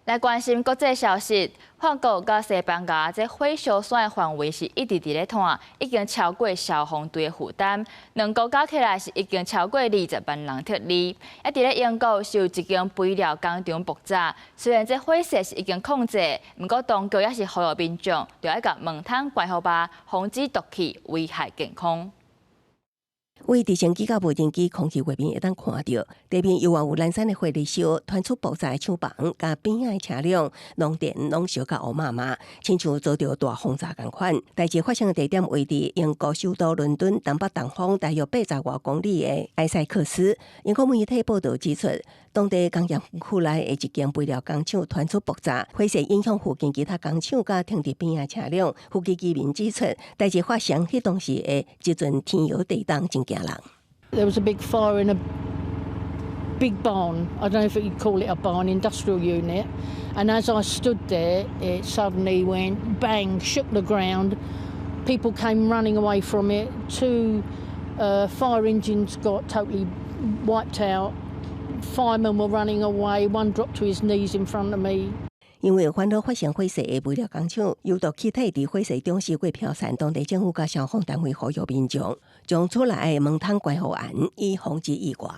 來關心國際消息，法國佮西班牙這火燒山的範圍是一直佇咧湠，已經超過消防隊的負擔。兩國加起來是已經超過20萬人撤離。啊，佇咧英國是有一間肥料工廠爆炸，雖然這火勢是已經控制，毋過當局也是呼籲民眾，著愛共門窗關予密，防止毒氣危害健康。對直升機佮無人機空氣畫面會當看著，地面猶原有燃燒的火佇燒，傳出爆炸的廠房佮邊仔的車輛、農田攏燒甲烏麻麻，親像遭著大轟炸仝款。代誌發生的地點位佇英國首都倫敦東北東方大約80外公里的埃塞克斯。英國媒體報道指出，當地工業區內的一間肥料工廠傳出爆炸，火勢影響附近其他工廠佮停佇邊仔的車輛。附近居民指出，代誌發生彼當時的這陣天搖地動，真驚人。 There was a big fire in a big barn. I don't know if you'd call it a barn, industrial unit. And as I stood there, it suddenly went bang, shook the ground. People came running away from it. Two fire engines got totally wiped out. Firemen were running away. One dropped to his knees in front of me. 因為煩惱發生火勢的肥料工廠，有毒氣體佇火勢中四處飄散，當地政府佮消防單位呼籲民眾將厝內的門窗關予嚴，以防止意外。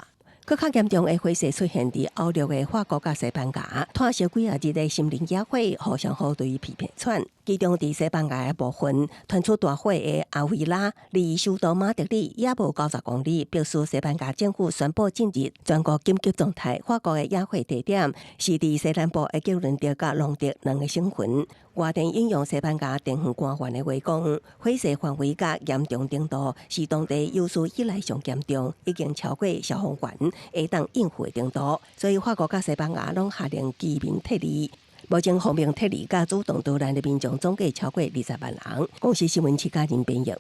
閣較嚴重的火勢出現佇歐陸的法國佮西班牙，拖燒幾仔日的森林野火，互相互對皮皮喘。其中佇西班牙的部分，傳出大火的阿維拉，離首都馬德里也無90公里，迫使西班牙政府宣布進入全國緊急狀態。法國的野火地點是佇西南部的吉倫德佮隆德兩個省份。外電引用西班牙地方官員的話講，火勢範圍佮嚴重程度是當地有史以來上嚴重，已經超過消防員會當應付的程度。所以法國佮西班牙攏下令居民撤離。目前奉命撤離佮主動逃難的民眾總計超過20萬人。公視新聞徐嘉仁編譯。